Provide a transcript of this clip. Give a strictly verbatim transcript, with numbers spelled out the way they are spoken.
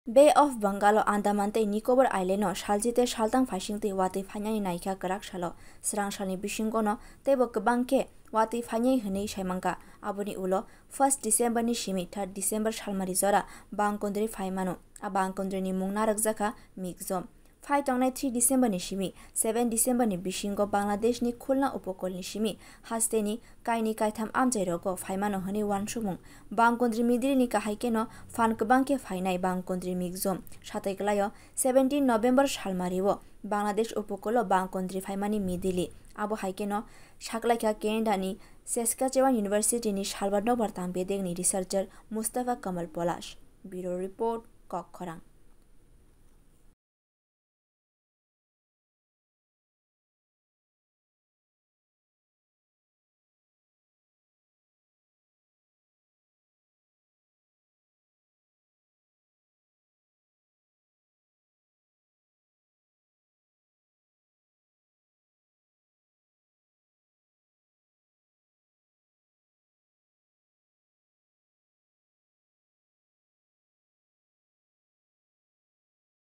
Bay of Bengal o Andaman tei Nicobar Island o salchi tei saltang phaisingtwi watwi phainani naikha kwrak salo. Swrang salni bisingono teibo kwbang khe watwi phainai hwnwi saimangkha. Aboni ulo first December ni simi third December salmari jora bangkondri phaimano. A bangkondri ni mung narwkjakha Migzom. Phai tongnai three December ni simi seven December ni bisingo Bangladesh ni Khulna upokol ni simi hasteni kaini kaitham amchai rogo phaimano hwnwi uansukmung. Bangkondri Migdili ni kahai keno phan kwbang khe phainai bangkondri Migzom. Satai kwlaio seventeen November salmari o Bangladesh upokolo bangkondri phaimani Migdili. Abo hai keno saklaikha Canada ni Saskatchewan University ni salbar nokbar tang bedek ni researcher Mustafa Kamal Polash. Bureau Report, Kokkhorang.